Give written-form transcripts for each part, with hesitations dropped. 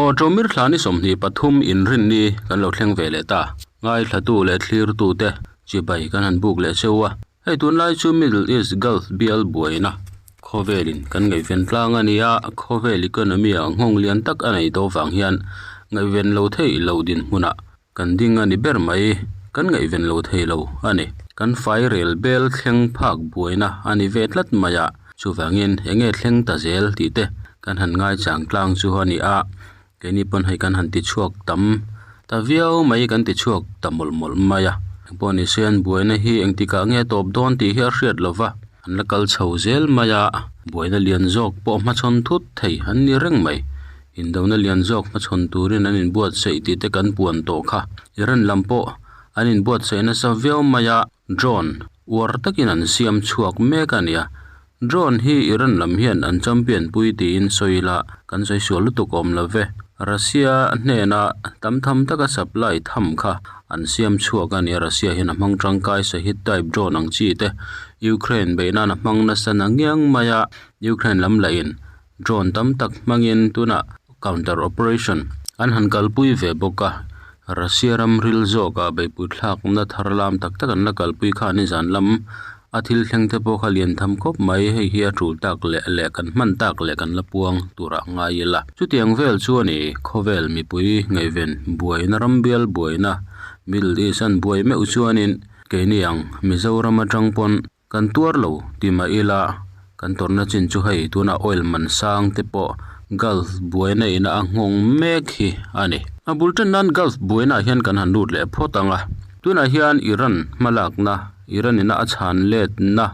Aw Ṭomir thla ni 23 inrinni kan lo thleng ve leh ta. Ngaithlatu leh thlirtute chibai kan han buk leh cheu a. Hei tunlai chu Middle East Gulf bial buaina khawvelin kan ngaihven tlang a ni a, khawvel economy ah nghawng lian tak a nei tawh vang hian ngaihven lo theih loh dinhmunah kan ding a ni ber mai, kan ngaihven lo thei lo a ni. Kan fai rel bel thleng phak buaina a ni ve tlat mai a, chuvangin eng nge thleng ta zel tih te kan han ngaichang tlang chu a ni a, Keini pawn hei kan han ti chhuak tam ta viau mai kan ti chhuak ta mawlh mawlh mai a. Engpawh ni se an buaina hi engtikah nge tawp dawn tih hi a hriat lo va, an la kal chho zel mai a, buaina lian zawk pawh hmachhawn thut thei an ni reng mai. Indona lian zawk hmachhawn turin an inbuatsaih tih te kan puan tawh kha. Iran lam pawh an inbuatsaih nasa viau mai a, drone uar takin an siam chhuak mek a nia. Drone hi Iran lam hian an champion pui tiin sawi ila kan sawi sual lutuk awm lo ve. Russia hnena tam tham taka supply tham kha an siam chhuak a nia, Russia hian a hmang tangkai Shahid type drone ang chi te Ukraine beih nan a hmang nasa na ngiang mai a, Ukraine lam lahin drone tam tak hmangin tunah counter operation an han kalpui ve bawk a, Russia ram ril zawkah beihpui thlakna thar lam tak tak an la kalpui kha nizan lam A thil thleng te pawh kha lian tham khawp mai, hei hi a tul tak leh leh kan hman tak leh kan la puang turah ngai ila. Chutiang vel chu a ni, khawvel mipui ngaihven buaina ram bial buaina Middle East an buai meuh chuanin keini ang Mizoram atang pawn kan tuar lo ti mah ila kan tawrhna chin chu hei tunah oil man sang te pawh Gulf buaina ina a nghawng mek hi a ni. A bul tan nan Gulf buainaah hian kan han lut leh phawt ang a, tunah hian Iran hmalakna Iran ina a chhan letna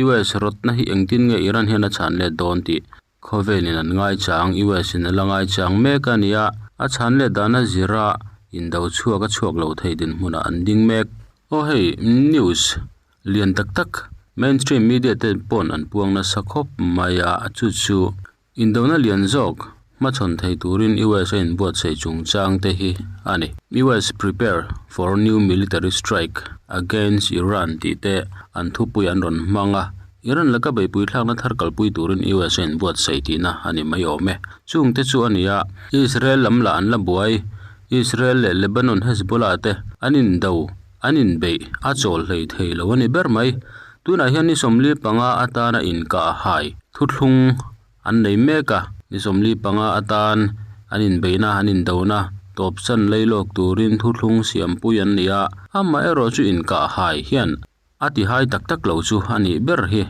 US rawtna hi engtin nge Iran hian a chhan let dawn tih khawvelin an ngaichang, US in a la ngaichang mek a nia, a chhan let dana zira indo chhuak a chhuak lo thei dinhmunah an ding mek. Aw hei news lian tak tak mainstream media te pawn an puang nasa khawp mai a, chu chu Indona lian zawk hmachhawn thei turin US a inbuatsaih chungchang te hi a ni. US prepare for new military strike against Iran tih te an thupui an rawn hmang a, Iran laka beihpui thlakna thar kalpui turin US a inbuatsaih tihna a ni mai awm e. Chung te chu a ni a, Israel lam lah an la buai, Israel leh Lebanon Hezbollah te an indo, an inbeih a chawl hlei thei lo a ni ber mai. Tunah hian ni 45 atana inkah hai thuthlung an nei mek a, ni 45 atan an inbeihna an indona tawpsan leilawk turin thuthlung siampui an ni a, amaherawh chu inkah hai hian a ti hai tak tak lo chu a nih ber hi.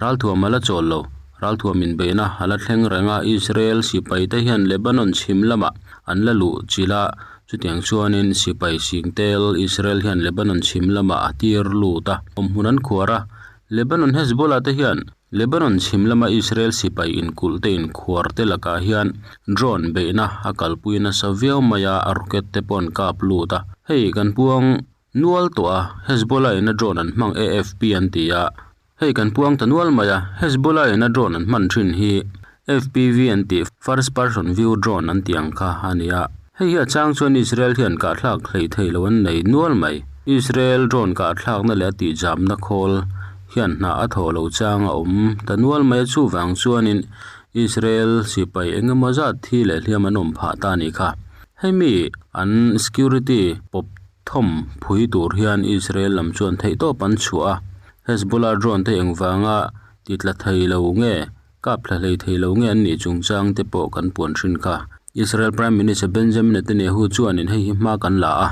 Ralthuam a la chawl lo, ralthuam inbeihna a la thleng reng a, Israel sipaite hian Lebanon chhim lamah an la luh chilh a, Chutiang chuanin sipai singtel Israel hian Lebanon chhim lamah a tir lut a, awmhmun an khuar a. Lebanon Hezbollah te hian Lebanon chhim lama Israel sipai inkulh te inkhuar te lakah hian drone beihna a kalpui nasa viau mai a, rocket te pawh an kap lut a. Hei kan puang nual tawh a, Hezbollah in a drone an hmang AFP an ti a, Hei kan puang ta nual mai a, Hezbollah in a drone an hman thin hi FPV an tih First Person View Drone an tih ang kha a ni a. Hei hi a chang chuan Israel hian kahthlak hleih theih loh an nei nual mai. Israel drone kahthlakna leh a tihjamna khawl hian hna a thawh loh chang a awm ta nual mai a, chuvang chuanin Israel sipai eng emaw zat thi leh hliam an awm phah ta a nih kha. Hei mi an security pawp thawm phui tur hian Israel lam chuan theihtawp an chhuah a. Hezbollah drone te engvanga ti tla thei lo nge, kap thla hlei thei lo nge an nih chungchang te pawh kan puan hrin kha. Israel Prime Minister Benjamin Netanyahu chuanin hei hi hma kan la a,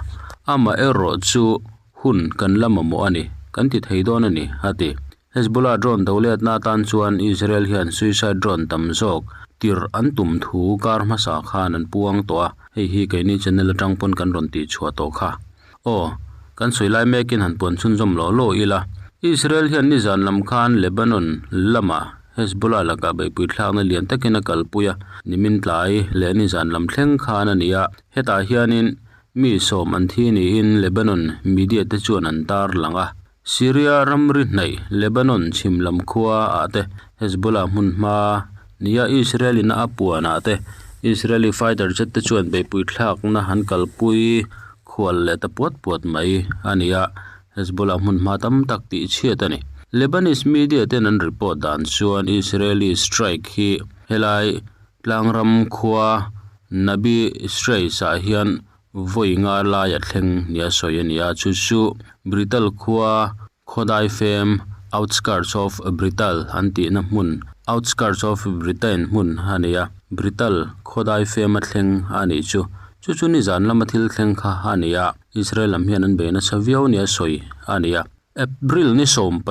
amaherawh chu hun kan la mamawh a ni, kan ti thei dawn a ni, a ti. Hezbollah drone do letna atan chuan Israel hian suicide drone tam zawk tirh an tum thu kar hmasa khan an puang tawh a, hei hi keini channel atang pawn kan rawn tihchhuah tawh kha. Aw, kan sawi lai mekin han puan chhunzawm lawh lawh ila, Israel hian nizan lam khan Lebanon lamah Hezbollah lakah beihpui thlakna lian takin a kalpui a, nimin tlai leh nizan lam thleng khan a ni a, hetah hianin mi sawm an thi niin Lebanon media te chuan an tar lang a. Syria ramri hnaih Lebanon chhim lam khua ah te Hezbollah hmun hma nia Israel in a puan ah te Israeli fighter jet te chuan beihpui thlakna an kalpui khual leh ta puat puat mai a ni a, Hezbollah hmun hma tam tak tih chhiat a ni. Lebanese media ten an report dan chuan Israeli strike hi helai tlangram khua. Nabi Shreis-ah hian vawi nga lai a thleng nia sawi a ni a, chu chu Brital khua khawdaifem outskirts of Brital an tihna hmun outskirts of Britain hmun a ni a, Brital khawdaifem a thleng a nih chu. Chu chu nizan lama thil thleng kha a ni a, Israel lam hian an bei nasa viau nia sawi a ni a. April ni 17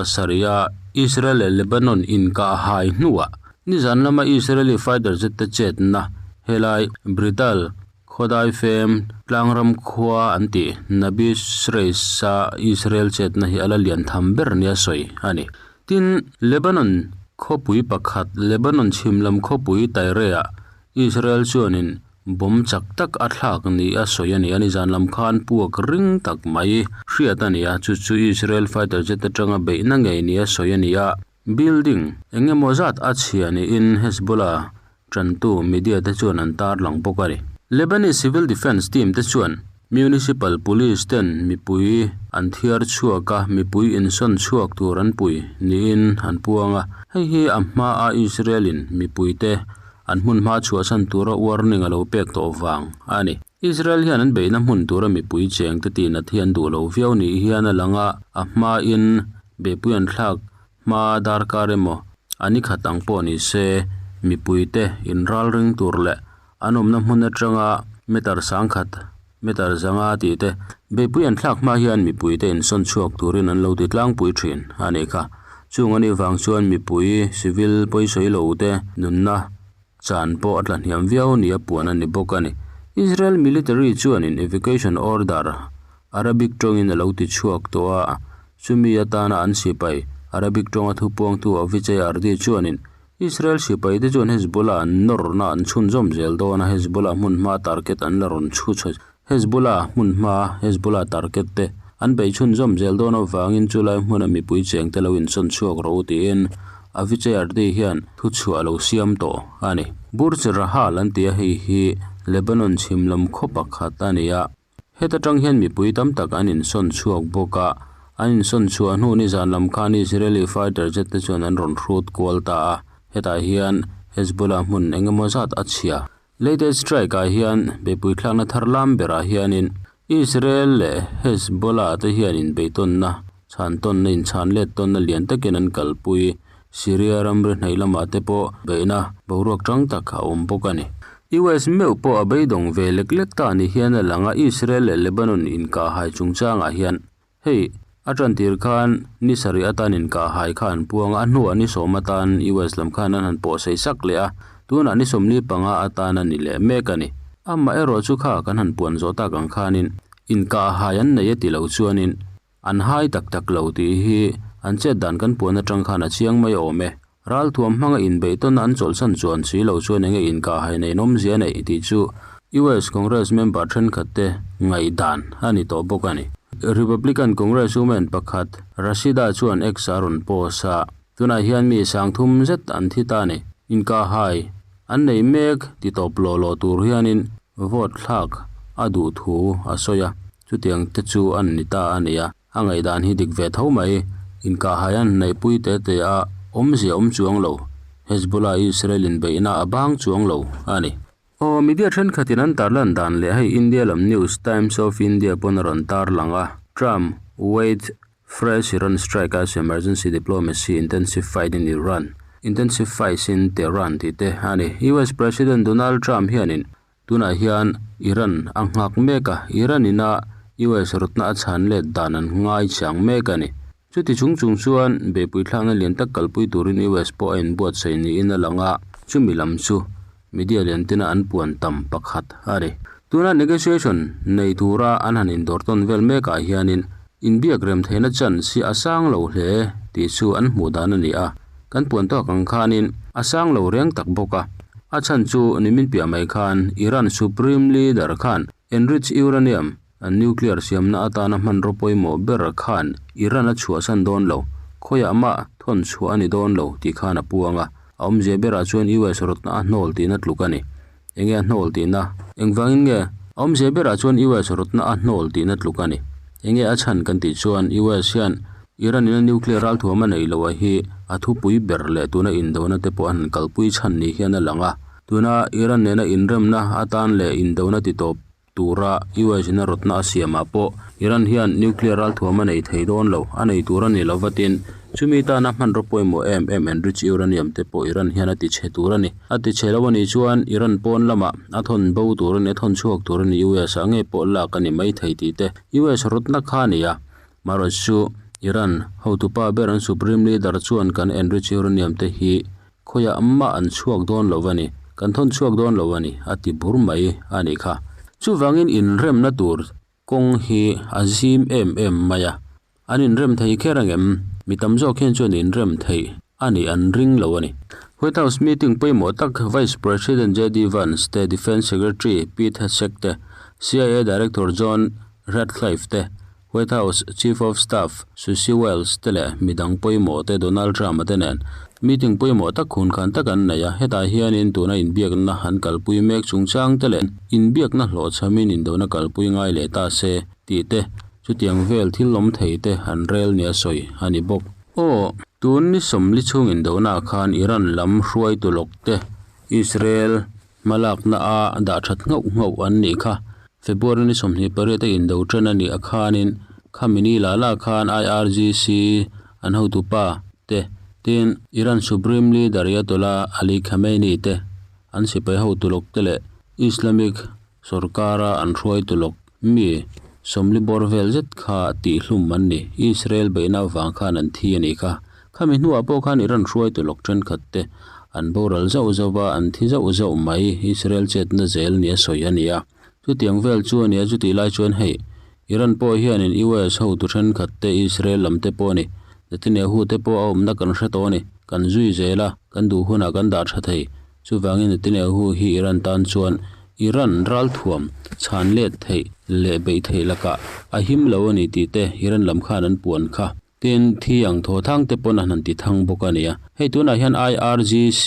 a Israel leh Lebanon inkah hai hnuah nizan lama Israeli fighter jet te chetna helai Brital khawdaifem tlangram khua an tih Nabi Shreis-a Israel chetna hi a la lian tham ber nia sawi a ni. Tin, Lebanon khawpui pakhat Lebanon chhim lam khawpui Tyre-ah Israel chuanin Bomb chak tak a thlak ni a sawi a ni a, nizan lam khan puak ring tak mai hriat a ni a, chu chu Israel fighter jet atanga beihna ngei ni a sawi a ni a, building eng emaw zat a chhia niin Hezbollah tantu media te chuan an tarlang bawk a ni. Lebanese Civil Defence team te chuan Municipal Police ten mipui an thiar chhuak a, mipui insawn chhuak tur an pui niin an puang a, hei hi a hmaa Israel in mipui te An hmun hma chhuahsan tura warning a lo pek tawh vang a ni. Israel hian an beihna hmun tura mipui cheng te tihnat hi an duh lo viau nih hian a lang a, a hmain beihpui an thlak hma darkar emaw a ni khat ang pawh ni se mipui te inral ring tur leh an awmna hmun atanga meter sangkhat meter zanga tih te beihpui an thlak hma hian mipui te insawn chhuak turin an lo ti tlangpui thin a nih kha. Chung a nih vang chuan mipui civil pawisawi lo te nunna chan pawh a tla hniam viau nia puan a ni bawk a ni. Israel military chuanin evacuation order Arabic tawngin a lo ti chhuak tawh a, chumi atana an sipai Arabic tawnga thupuangtu Avichai Ardi chuanin Israel sipaite chuan Hezbollah an nawrna an chhunzawm zel dawn a, Hezbollah hmunhma target an la rawn chhu chho. Hezbollah hmunhma, Hezbollah target te an beih chhunzawm zel dawn avangin chulai hmuna mipui chengte lo insawn chhuak rawh u tiin Avichai Ardi hian thuchhuah a lo siam tawh a ni. Burj Rahal an ti a, hei hi Lebanon chhim lam khaw pakhat a ni a. Heta tang hian mipui tam tak an insawn chhuak bawk a, an insawn chhuah hnu nizan lam khan Israeli fighter jet te chuan an rawn hrut kual ta a, hetah hian Hezbollah hmun eng emaw zat a chhia. Latest strike ah hian beihpui thlakna thar lam berah hianin Israel leh Hezbollah te hian inbeihtawnna, chhantawnna, inchhanlet tawnna lian takin an kalpui. Syria ramri hnaih lamah te pawh beihna boruak tang tak a awm bawk a ni. US meuh pawh a beidawng ve lek lek ta ni hian a lang a, Israel leh Lebanon inkahhai chungchangah hian hei a tantir khan ni sarih atan inkahhai kha an puang a, a hnuah ni sawm atan US lam khan an han pawh sei sak leh a, tunah ni 45 atan a ni leh mek a ni. Amaherawh chu kha kan han puan zawh tak ang khanin inkahhai an nei a ti lo chuanin An hai tak tak lo tih hi an chet dan kan puan atang khan a chiang mai awm e. Ralthuam hmanga inbeih tawn an chawlhsan chuan si lo chuan enge inkahhai nei nawmzia neih tih chu US Congress member thenkhat te ngaihdan a ni tawh bawk a ni. Republican Congresswoman pakhat Rashida chuan X a rawn post a, Tunah hian mi sangthum zet an thi ta a ni. Inkahhai an nei mek ti tawp law law tur hianin vote thlak a duh thu a sawi a. Chutiang te chu an ni ta a ni a, a ngaihdan hi dik ve tho mai. Inkahhai an hnaihpui te te a, awmzia awm chuang lo. Hezbollah Israel inbeihna a bang chuang lo a ni. Aw, media thenkhatin an tarlan dan leh hei India lam news Times of India pawn a rawn tarlang a, Trump wait fresh Iran strike as emergency diplomacy intensified in Iran, intensifies in Tehran tih te a ni. US President Donald Trump hianin Tunah hian Iran a nghak mek a, Iran ina US rawtna a chhan let dan an ngai chiang mek a ni. Chuti chung chung chuan beihpui thlakna lian tak kalpui turin US pawh a inbuatsaih niin a lang a, chumi lam chu media lian tina an puan tam pakhat a ni. Tuna negotiation nei tura an han indawr tawn vel mekah hianin inbiak rem theihna chance hi a sang lo hle tih chu an hmuh dan a ni a. Kan puan tawk ang khanin a sang lo reng tak bawk a. A chhan chu nimin piah mai khan Iran Supreme Leader khan enriched uranium, an nuclear siamna atana hmanraw pawimawh ber khan Iran a chhuahsan dawn lo, khawiah mah thawn chhuah a ni dawn lo tih khan a puang a. A awmzia berah chuan US rawtna a hnawl tihna tluk a ni. Enge a hnawl tihna? Engvangin nge? A awmzia berah chuan US rawtna a hnawl tihna tluk a ni. Enge a chhan kan tih chuan US hian Iran in a nuclear ralthuam a neih loh a hi a thupui ber leh tuna indona te pawh an han kalpui chhan ni hian a lang a. Tuna Iran nena inremna atan leh indona titawp tura US in a rawtna a siamah pawh Iran hian nuclear ralthuam a nei thei dawn lo, a nei tur a ni lo vatin chumi tana hmanraw pawimawh em em enrich uranium te pawh Iran hian a ti chhe tur a ni. A ti chhe lo a nih chuan Iran pawn lamah a thawn bo tur a ni, a thawn chhuak tur a ni, US ah ngei pawh lak a ni mai thei tih te US rawtna kha a ni a. Marawh chu Iran hotupa ber an Supreme Leader chuan kan enrich uranium te hi Khawiah mah an chhuak dawn lo a ni, kan thawn chhuak dawn lo a ni, a ti bur mai a nih kha. Chuvangin inremna tur kawng hi a zim em em mai a, an inrem thei kher ang em? Mi tam zawk hian chuan inrem theih a nih an ring lo a ni. White House meeting pawimawh tak Vice President JD Vance te, Defence Secretary Pete Hegseth te, CIA Director John Ratcliffe te, White House Chief of Staff Susie Wiles te leh midang pawimawh te Donald Trump-a te nen meeting pawimawh tak khunkhan tak an nei a, hetah hianin tuna inbiakna an kalpui mek chungchang te leh inbiakna hlawhchhamin indona kalpui ngai leh ta se tih te chutiang vel thil awm thei te an rel nia sawi a ni bawk. Aw, tun ni sawmli chhung indona khan Iran lam hruaitu lawk te Israel Hmalakna a dah that nghauh nghauh an nih kha. February ni 28 a indo ṭan a nih a khanin Khamenei la la khan IRGC an hotupa te tin Iran Supreme Leader Ayatollah Ali Khamenei te an sipai hotu lawk te leh Islamic sorkara an hruaitu lawk mi 40 bawr vel zet kha tihhlum an ni. Israel beihna avang khan an thi a nih kha. Khami hnuah pawh khan Iran hruaitu lawk thenkhat te an boral zauh zauh a, an thi zauh zauh mai, Israel chetna zel nia sawi a ni a. Chutiang vel chu a ni a, chutih lai chuan hei, Iran pawh hianin US hotu thenkhat te Israel lam te pawh a ni, Netanyahu te pawh a awmna kan hre tawh a ni, kan zui zel a, kan duh hunah kan dah tha thei. Chuvangin Netanyahu hi Iran tan chuan Iran ralthuam chhan let theih leh beih theih lakah a him lo a ni tih te Iran lam khan an puan kha. Tin, thi ang thaw thang te pawn an han ti thang bawk a nia. Hei tunah hian IRGC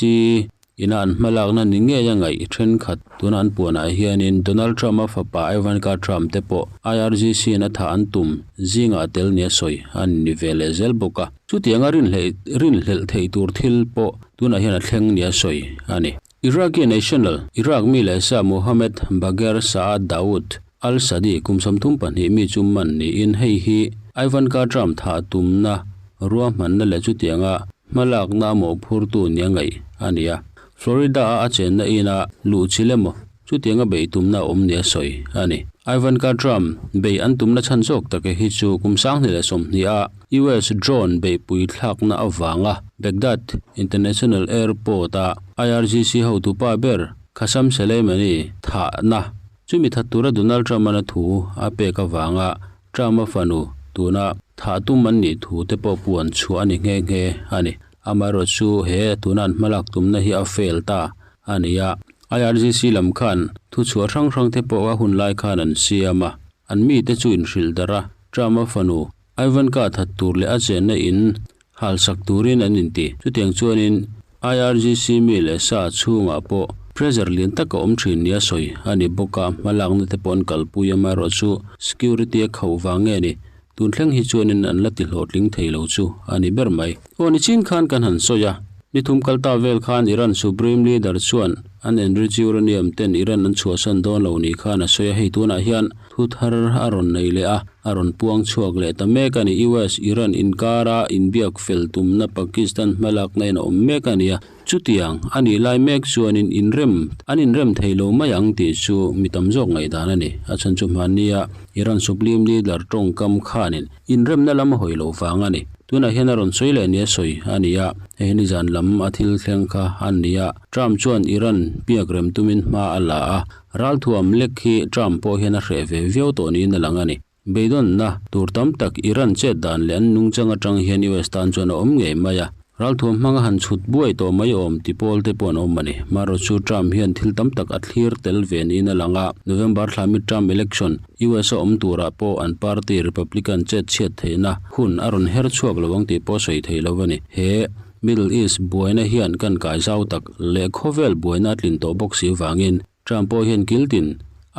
ina an hmalakna ni ngei a ngaih thenkhat tuna an puanah hianin Donald Trump-a fapa Ivanka Trump te pawh IRGC in a thah an tum zingah tel nia sawi a ni ve leh zel bawk a. Chutianga rinhleh rinhlelh theih tur thil pawh tunah hian a thleng nia sawi a ni. Iraqi national, Iraq mi leh sa Mohammed Bagher Saad Dawood al-Sadi kum 32 mi chu man niin hei hi Ivanka Trump thah tumna ruahmanna leh chutianga hmalakna a mawhphurtu nia ngaih a ni a. Florida-a a chenna ina luh chil emaw chutianga beih tumna a awm nia sawi a ni. Ivanka Trump beih an tumna chhan zawk tak hi chu kum 2020 a US drone beihpui thlakna avanga Baghdad International Airport-a IRGC hotupa ber Qasem Soleimani thahna chumi that tura Donald Trump-an a thu a pek avanga Trump-a fanu tuna thah tum an nih thu te pawh puan chhuah a ni nghe nghe a ni. Amaherawh chu he tuna an hmalak tumna hi a fail ta a ni a, IRGC lam khan thuchhuah hrang hrang te pawh a hun lai khan an siam a, an mite chu inhrilh darh a, Trump-a fanu Ivanka that tur leh a chenna in halsak turin an inti. Chutiang chuanin IRGC mi leh sa chhungah pawh pressure lian tak a awm thin nia sawi a ni bawk a, hmalakna te pawh an kalpui amaherawh chu security a khauh vang nge ni? Tun thleng hi chuanin an la ti hlawhtling thei lo chu a ni ber mai. Aw nichin khan kan han sawi a, ni thum kal ta vel khan Iran Supreme Leader chuan an enrich uranium ten Iran an chhuahsan dawn lo ni khan a sawi a, hei tunah hian Thu thar a rawn nei leh a, a rawn puang chhuak leh ta mek a ni. US, Iran inkara inbiak fel tumna Pakistan hmalakna in a awm mek a ni a, chutiang a nih lai mek chuanin inrem an inrem thei lo mai ang tih chu mi tam zawk ngaihdan a ni. A chhan chu hmannia Iran Supreme Leader tawngkam khanin inremna lam a hawi loh vang a ni. Tunah hian a rawn sawi leh nia sawi a ni a, hei hi nizan lam a thil thleng kha a ni a. Trump chuan Iran biak rem tumin hma a la a, Ralthuam lek hi Trump pawh hian a hreh ve viau tawh niin a lang a ni. Beidawnna tur tam tak Iran chet dan leh an nungchang atang hian US tan chuan a awm ngei mai a. Ralthuam hmanga han chhut buai tawh mai awm ti pawl te pawh an awm a ni. Marawh chu Trump hian thil tam tak a thlir tel ve niin a lang a. November thla midterm election US a awm turah pawh an party Republican chet chhiat theihna hun a rawn her chhuak lo ang tih pawh sawi thei lo a ni. He Middle East buaina hian kan kai zau tak leh khawvel buaina a tlin tawh bawk si vangin Trump pawh hian kiltin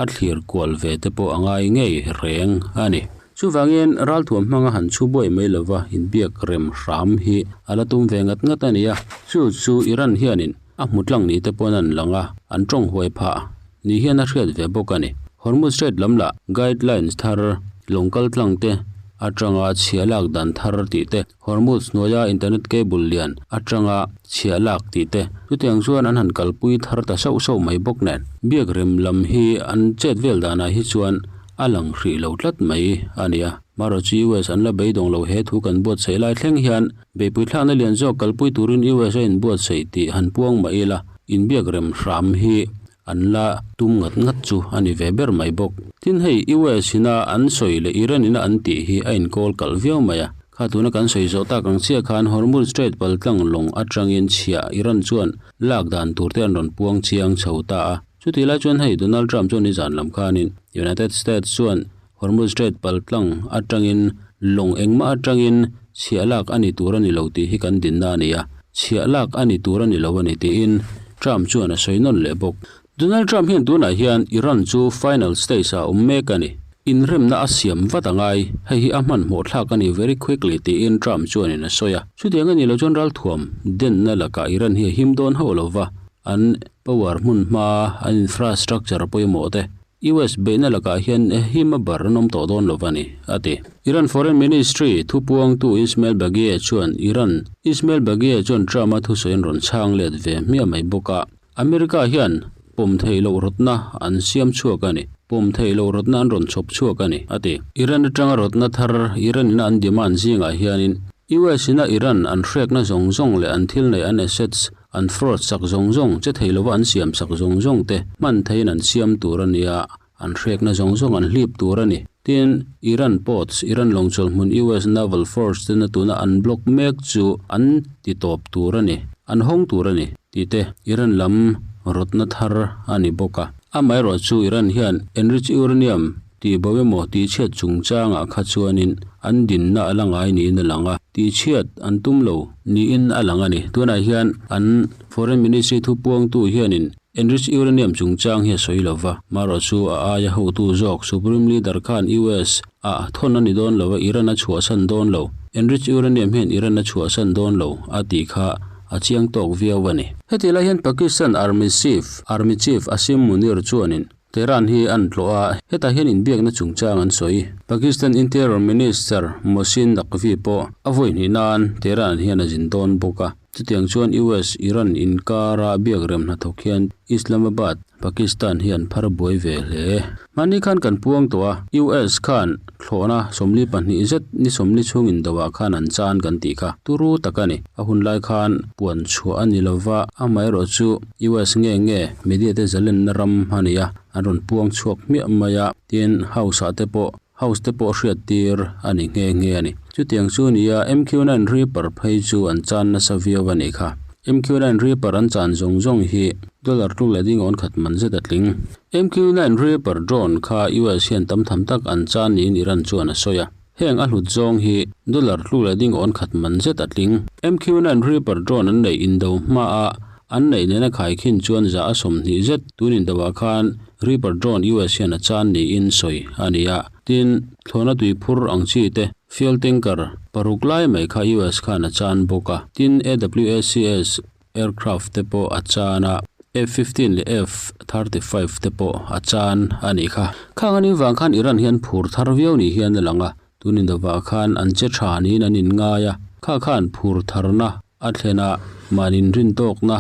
a thlir kual ve te pawh a ngai ngei reng a ni. Chuvangin ralthuam hmanga han chhu buai mai lova inbiak rem hram hi a la tum ve ngat ngat a ni a, chu chu Iran hianin. a hmu tlang ni te pawn an lang a, an tawng huai phah ni hian a hriat ve bawk a ni. Hormuz Strait lam lah guidelines thar lawng kal tlang te atanga chhia lak dan thar tih te, Hormuz hnuaia internet cable lian atanga chhia lak tih te chutiang chuan an han kalpui thar ta sauh sauh mai bawk nen. Biak rem lam hi an chet vel danah hi chuan a lang hrih lo tlat mai a ni a. Marawh chu US an la beidawng lo he thu kan buatsaih lai thleng hian beihpui thlakna lian zawk kalpui turin US a inbuatsaih tih han puang mah ila inbiak rem hram hi an la tum ngat ngat chu a ni ve ber mai bawk. Tin hei US ina an sawi leh Iran ina an tih hi a inkawl kalh viau mai a. Kha tuna kan sawi zawh tak ang chiah khan Hormuz Strait paltlang lawng atangin chhiah Iran chuan lak dan tur te an rawn puang chiang chho ta a. Chutih lai chuan hei Donald Trump chuan nizan lam khanin United States chuan Hormuz Strait paltlang atangin lawng engmah atangin chhiah lak a ni tur a ni lo tih hi kan dinna a ni a, chhiah lak a ni tur a ni lo a ni tiin Trump chuan a sawi nawn leh bawk. Donald Trump hian tunah hian Iran chu final stage ah a awm mek a ni. Inremna a siam vat a ngai, hei hi a hmanhmawh thlak a ni very quickly tiin Trump chuanin a sawi a. Chutiang a nih loh chuan ralthuam denna lakah Iran hi a him dawn hauh lo va, an power hmun hma, an infrastructure pawimawh te US beihna lakah hian him a bar an awm tawh dawn lo a ni, a ti. Iran Foreign Ministry thupuangtu Ismail Baghaei chuan Iran Ismail Baghaei chuan Trump-a thusawi an rawn chhang let ve hmiah mai bawk a. America hian pawm theih loh rawtna an siam chhuak a ni, pawm theih loh rawtna an rawn chhawp chhuak a ni, a ti. Iran atanga rawtna thar Iran ina an demand zingah hianin US ina Iran an hrekna zawng zawng leh an thil neih an assets An fraud sak zawng zawng, che thei lova an siam sak zawng zawng te hman theiin an siam tur a nia, an hrekna zawng zawng an hlip tur a ni. Tin, Iran ports, Iran lawngchawlh hmun US Naval Force tena tuna an block mek chu an ti tawp tur a ni, an hawng tur a ni, tih te Iran lam rawtna thar a ni bawk a. Amaherawhchu Iran hian enriched uranium Tih bo emaw tihchhiat chungchangah kha chuanin an dinna a la ngai niin a lang a, tihchhiat an tum lo niin a lang a ni. Tunah hian an Foreign Ministry thupuangtu hianin enriched uranium chungchang hi a sawi lo va, marawhchu a aia hotu zawk Supreme Leader khan US ah thawn a ni dawn lo a, Iran a chhuahsan dawn lo, enriched uranium hian Iran a chhuahsan dawn lo a tih kha a chiang tawk viau a ni. Hetihlai hian Pakistan Army Chief Army Chief Asim Munir chuanin Tehran hi an tlawh a, hetah hian inbiakna chungchang an sawi. Pakistan Interior Minister Mohsin Naqvi pawh a vawi hnih nan Tehran hian a zin dawn bawk a. Chutiang chuan US Iran inkara biakrem hnathawk hian Islamabad, Pakistan hi an phar buai ve hle. Hmanni khan kan puang tawh a, US khan thlawhna 42 zet ni 40 chhung indoah khan an chan kan tih kha turu tak a ni. A hun lai khan puan chhuah a ni lova, amaherawhchu US nge nge media te zalenna ram a ni a, an rawn puang chhuak hmiah mai a, tin house ah te pawh house te pawh hriat tir a ni nghe nghe a ni. Chutiang chu a ni a, MQ-9 Reaper phei chu an chan nasa viau a nih kha. MQ-9 Reaper an chan zawng zawng hi dollar tluk leh ding awn khat man zet a tling. MQ-9 Reaper drone kha US hian tam tham tak an chan niin Iran chuan a sawi a. Heng a hlut zawng hi dollar tluk leh ding awn khat man zet a tling. MQ-9 Reaper drone an neih indo hmaa an neih nena khaikhin chuan za a 20 zet tun indoah khan Reaper drone US hian a chan niin sawi a ni a. Tin, thlawhna tui phur ang chi te fuel tanker paruk lai mai kha US khan a chan bawk a. Tin, AWACS aircraft te pawh a chan a, F-15 leh F-35 te pawh a chan a nih kha. Khang anih vang khan Iran hian phur thar viau ni hian a lang a, tun indovah khan an che tha niin an inngai a, kha khan phur tharna a thlen a, mahni inrintawkna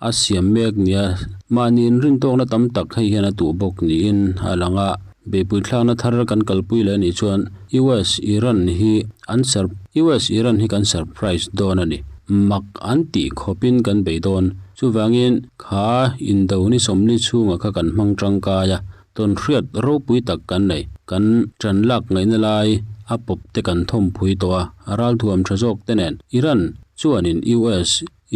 a siam mek nia, mahni inrintawkna tam tak hei hian a tuh bawk niin a lang a. Beihpui thlakna thar kan kalpui leh anih chuan US Iran hi an sur US Iran hi kan surprise dawn a ni. Mak an tih khawpin kan bei dawn. Chuvangin kha indo ni 40 chhunga kha kan hmang tangkai a, tawn hriat ropui tak kan nei. Kan tan lak ngaihna lai a pawp te kan thawmphui tawh a, a ralthuam tha zawk te nen Iran chuanin US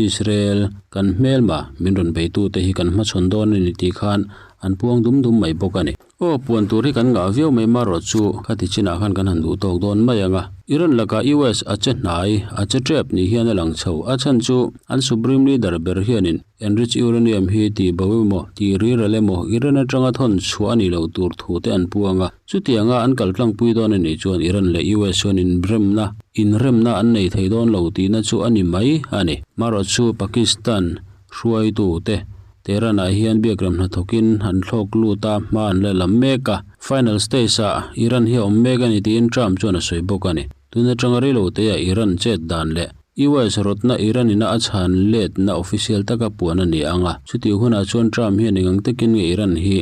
Israel kan hmelma min rawn beitute hi kan hmachhawn dawn a ni tih khan an puang dum dum mai bawk a ni. Aw, puan tur hi kan ngah viau mai marawh chu khati chinah khan kan han duh tawk dawn mai ang a. Iran lakah US a che hnai, a che tep ni hian a lang chho. A chhan chu an Supreme Leader ber hianin enriched uranium hi tih bo emaw, tih riral emaw Iran atanga thawn chhuah a nih loh tur thu te an puang a. Chutianga an kal tlangpui dawn a nih chuan Iran leh US chuan inremna inremna an nei thei dawn lo tihna chu a ni mai a ni. Marawh chu Pakistan. Hruaitute Tehran-ah hian biakrem hnathawkin an thlawk lut a, hma an la lam mek a. Final stage-ah Iran hi a awm mek a ni tiin Trump chuan a sawi bawk a ni. Tun atanga reilo teah Iran chet dan leh US rawtna Iran ina a chhan letna official taka puan a ni ang a. Chutih hunah chuan Trump hian engang takin nge Iran hi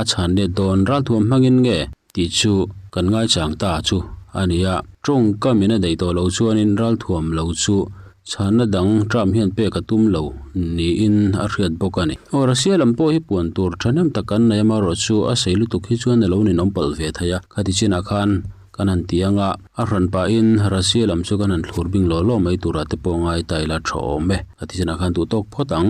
a chhan let dawn ralthuam hmangin nge tih chu kan ngaichang ta chu a ni a. Tawngkam in a daih tawh loh chuanin ralthuam lo chu Chhanna dang Trump hian pek a tum lo niin a hriat bawk a ni. Aw Russia lam pawh hi puan tur thahnem tak kan nei amaherawh chu a sei lutuk hi chuan a lo ninawm palh ve thei a. Khati chinah khan kan han ti ang a, a hran pahin Russia lam chu kan han thlur bing law law mai turah te pawh ngai ta ila tha awm e. Khati chinah khan duh tawk phawt ang.